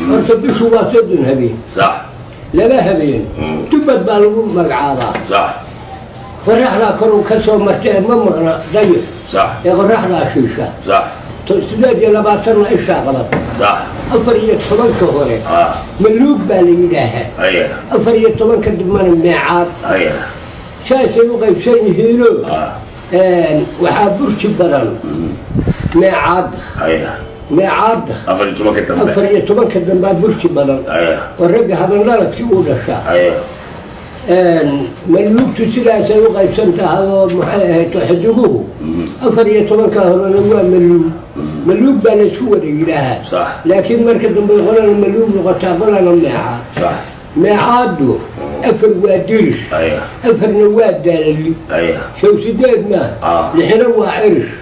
Horta bishu waa 30 habeen. 2 habeen dubad baa lagu magacaabaa. Qoraxdaa koruu ka soo marta ee ma maqna dayir ee qoraxdaa shiisha. 28-na ishaa qabata. 14-ka hore maluug baa la yidhaahaa. 14-ka dambana meecaad. Saasay u qaybsan yihiinoo waxaa burji badan meecaadda. Meecaadda. 14-ka dambe. 14-ka dambaa burji badan oo ragga habandhaladkii uu dhashaa. Maluugtu sidaasay u qaybsan tahay oo maxay ahayd, xidiguhu 14-ka horena waa maluug, maluug baa laysku wada yidhaahaa. Laakiin marka dambe qolana maluug noqotaa, qolana meecaad. Meecaaddu afar waa dirish, afarna waa daalali. Sow sideed maa? Lixina waa cirish.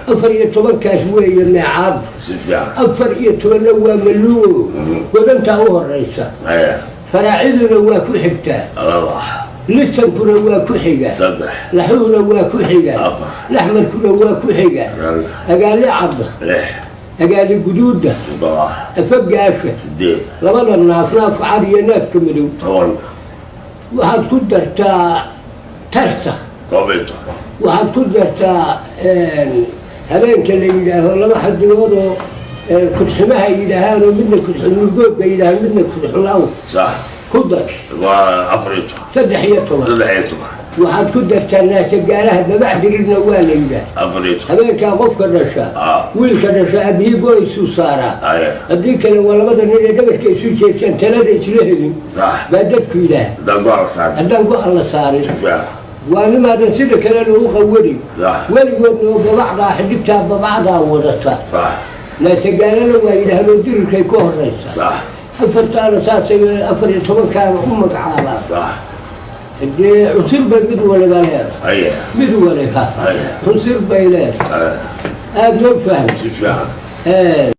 14-kaas weeye meecaaddu. Si fiican. 14-na waa maluugo godantaa u horeysa. Faraaciduna waa ku xigtaa. Laba. Lisankuna waa ku xiga. Saddex. Laxuhuna waa ku xiga. Afar. Laxmarkuna waa ku xiga. Shan. Agaali cadda. Lix. Agaali guduudda. Toddoba. Afagaasha. Sideed. Labada naaf, naafka cad iyo naafka madow. 10. Waxaad ku dartaa tarta. 11. Waxaad ku dartaa habeenka la yidhaaho laba xadigood oo kudximaha yidhaahaan oo midna kudximurgoodba yidhaahaan, midna kudxulaw. Ku dar. Waa 14. 13. 13. Waxaad ku dartaa naasagaalaha, babac dirirna waa la yidhaah. 14. Habeenkaa qofka dhasha, wiilka dhasha, abihii go-isuu saaraa. Haddii kale waa labada nin ee dhabarka isu jeedsan, talada isla helin baa dadku yidhaah. Haddaan go-aan saarin. Haddaan go-an la saarin. Si fiican. Waa nimaadan sida kale lagu qawarin weligoodna oo babacdaa, xidigtaa babacdaa wadata. Naasagaalana waa yidhaahdoo dirirkay ka horeysa. Afartaana saasay 14-kaana u magacaabaan. Dee cusur bay mid waliba leedahay. Mid waliba cusur bay leedahay. Aada loo fahmay. Si fiican.